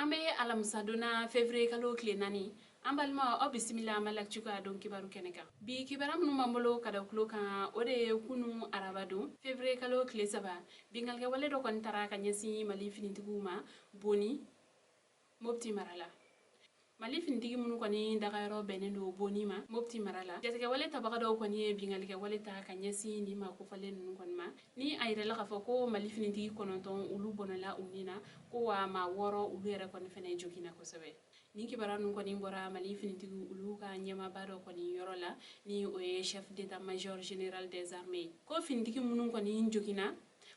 An bɛ alamisadon na, février kalo tile 4. An balimaw, aw bisimila Mali Actu ka don kibaru kɛnɛ kan. Bi kibaru minnu b'an bolo ka da tulo kan, o de ye kunu arabadon, février kalo tile 3, binkannikɛwale dɔ kɔni taara ka ɲɛsin Mali finitigiw ma Boni, Mopti mara la. Mali finitigi minnu kɔni dagayɔrɔ bɛnnen don Boni ma, Mopti mara la, jatigɛwale tabaga dɔw kɔni ye binkannikɛwale ta ka ɲɛsin nin maa kofɔlen ninnu kɔni ma, ni a yirala k'a fɔ ko Mali finitigi 9, olu bɔnɛla u ni na, ko wa maa 6, olu yɛrɛ kɔni fɛnɛ joginna kosɛbɛ. Nin kibaruya ninnu kɔni bɔra Mali finitigiw olu ka ɲɛmaaba dɔ kɔni yɔrɔ la, ni o ye chef d'état major général des armées, ko finitigi minnu kɔni joginna,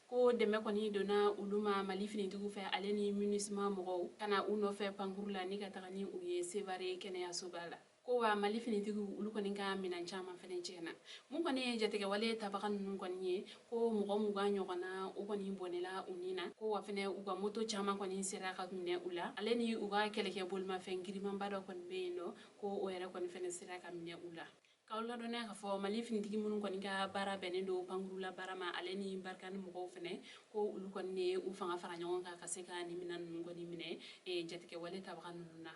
ko dɛmɛ kɔni donna olu ma Mali finitigiw fɛ, ale ni MINUSMA mɔgɔw, ka na u nɔfɛ pankuru la ni ka taga ni u ye Sevare kɛnɛyasoba la, ko wa Mali finitigiw olu kɔni ka minɛn caman fɛnɛ tiɲɛna. Mun kɔni ye jatigɛwale tabaga ninnu kɔni ye, ko mɔgɔ 20 ɲɔgɔnna, o kɔni bɔnɛla u ni na, ko wa fɛnɛ u ka moto caman kɔni sera ka minɛ u la, ale ni u ka kɛlɛkɛ bolimafɛn girimanba dɔ kɔni bɛ yen nɔ, ko o yɛrɛ kɔni fɛnɛ sera ka minɛ u la. K'aw ladɔnniya k'a fɔ Mali finitigi minnu kɔni ka baara bɛnnen don pankurula baara ma, ale ni Barkhane mɔgɔw fɛnɛ, ko olu kɔni de ye u fanga fara ɲɔgɔn kan ka se ka nin minɛn ninnu kɔni minɛ jatigɛwale tabaga ninnu na.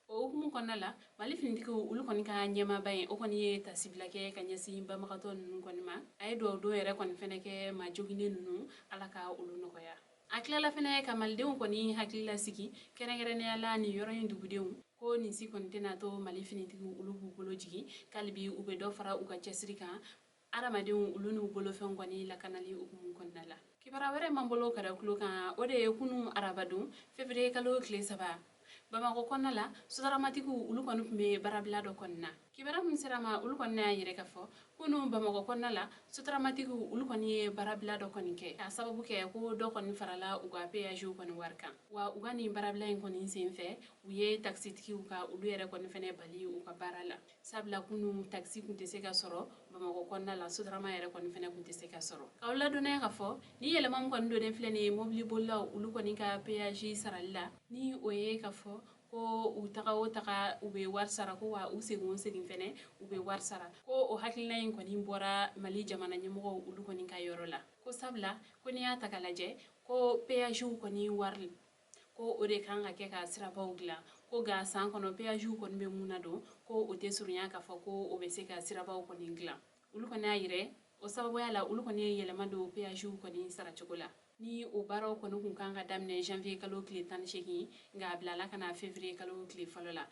O hukumu kɔnɔna la, Mali finitigiw olu kɔni ka ɲɛmaaba ye, o kɔni ye tasibila kɛ ka ɲɛsin banbagatɔ ninnu kɔni ma. A ye dugawu don yɛrɛ kɔni fɛnɛ kɛ maa joginnen ninnu, Ala ka olu nɔgɔya. A tilala fɛnɛ ka malidenw kɔni hakili lasigi, kɛrɛnkɛrɛnnenya la nin yɔrɔ in dugudenw, ko nin si kɔni tɛna to Mali finitigiw olu b'u bolo jigin, k'ali bi u bɛ dɔ fara u ka cɛsiri kan adamadenw olu n'u bolofɛnw kɔni lakanali hukumu kɔnɔna la. Kibaruya wɛrɛ m'an bolo ka da tulo kan, o de ye kunu arabadon, février kalo tile 3, Bamakɔ kɔnɔna la, sotaramatigiw olu kɔni tun bɛ baarabila dɔ kɔni na. Kibaruya min sera ma, olu kɔni y'a yɛrɛ k'a fɔ kunu Bamakɔ kɔnɔna la, sotaramatigiw olu kɔni ye baarabila dɔ kɔni kɛ, k'a sababu kɛ ko dɔ kɔni farala u ka péage kɔni wari kan. Wa u ka nin baarabila in kɔni senfɛ, u ye takisitigiw ka olu yɛrɛ kɔni fɛnɛ bali u ka baara la, sabula kunu takisi tun tɛ se ka sɔrɔ Bamakɔ kɔnɔna la, sotarama yɛrɛ kɔni fɛnɛ tun tɛ se ka sɔrɔ. K'aw ladɔnniya k'a fɔ ni yɛlɛma min kɔni donnen filɛ nin ye mobili bolilaw olu kɔni ka péage sarali la, ni o ye k'a fɔ ko u taga o taga u bɛ wari sara, ko wa u segin o segin fɛnɛ u bɛ wari sara, ko o hakilina in kɔni bɔra Mali jamana ɲɛmɔgɔw olu kɔni ka yɔrɔ la, ko sabula ko n'i y'a ta k'a lajɛ, ko péagew kɔni wari, ko o de kan ka kɛ ka sirabaw dilan, ko nka san kɔnɔ péagew kɔni bɛ mun na don, ko o tɛ surunya k'a fɔ ko o bɛ se ka sirabaw kɔni dilan. Olu kɔni y'a yɛrɛ o sababuya la, olu kɔni ye yɛlɛma don péagew kɔni saracogo la, ni o baaraw kɔni kun kan ka daminɛ janvier kalo tile 18, nka a bilala ka na février kalo tile 1 la.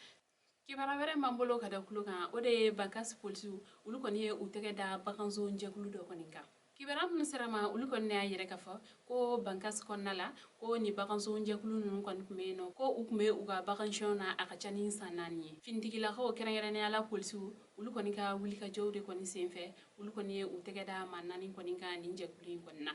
Kibaruya wɛrɛ m'an bolo ka da tulo kan, o de ye Bankasi polisiw olu kɔni ye u tɛgɛ da baganzon jɛkulu dɔ kɔni kan. Kibaruya minnu sera ma, olu kɔni y'a yɛrɛ k'a fɔ ko Bankasi kɔnɔna la, ko ni baganzon jɛkulu ninnu kɔni tun bɛ yen nɔ, ko u tun bɛ u ka bagansiyɔn na a ka ca ni san 4 ye. Finitigilakaw, kɛrɛnkɛrɛnnenya la polisiw, olu kɔni ka wulikajɔw de kɔni senfɛ, olu kɔni ye u tɛgɛ da maa 4 kɔni kan nin jɛkulu in kɔni na.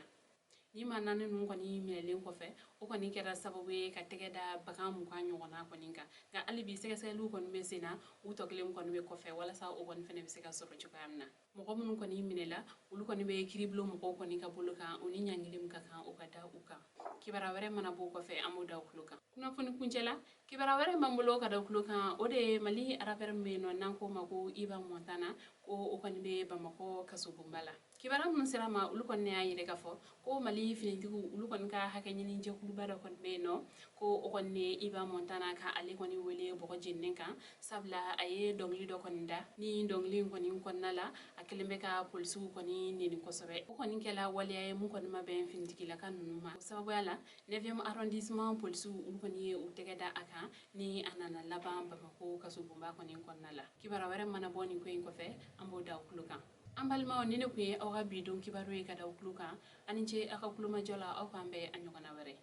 Ni maa 4 ninnu kɔni minɛlen kɔfɛ, o kɔni kɛra sababu ye ka tɛgɛ da bagan 20 ɲɔgɔnna kɔni kan. Nka hali bi sɛgɛsɛgɛliw kɔni bɛ sen na, u tɔ kelen kɔni bɛ kɔfɛ, walasa o kɔni fɛnɛ bɛ se ka sɔrɔ cogoya min na. Mɔgɔ minnu kɔni minɛla, olu kɔni bɛ kiiribulon mɔgɔw kɔni ka bolo kan, u ni ɲangili min ka kan, o ka da u kan. Kibaruya wɛrɛ mana bɔ o kɔfɛ, an b'o da u tulo kan. Kunnafoni kuncɛ la, kibaruya wɛrɛ b'an bolo ka da tulo kan, o de ye Mali rappeur min bɛ yen nɔ n'an k'o ma ko Iba Montana, ko o kɔni bɛ Bamakɔ kasobonba la. Kibaruya minnu sera ma, olu kɔni y'a yɛrɛ k'a fɔ ko Mali finitigiw olu kɔni ka hakɛ ɲini jɛkuluba dɔ kɔni bɛ yen nɔ, ko o kɔni ye Iba Montana ka ale kɔni wele bɔgɔ jeninen kan, sabula a ye dɔnkili dɔ kɔni da. Ni dɔnkili in kɔni kɔnɔna la, a kɛlen bɛ ka polisiw kɔni neni kosɛbɛ. O kɔni kɛla waleya ye mun kɔni ma bɛn finitigilaka ninnu ma. O sababuya la, 9e arrondissement polisiw olu kɔni ye u tɛgɛ da a kan, ni a nana laban Bamakɔ kasobonba kɔni kɔnɔna la. Kibaruya wɛrɛ mana bɔ nin ko in kɔfɛ, an b'o da u tulo kan. An balimaw, ni ne tun ye aw ka bi don kibaru ye ka da u tulo kan. A ni ce aw ka kulomajɔ la. Aw k'an bɛn a ɲɔgɔnna wɛrɛ.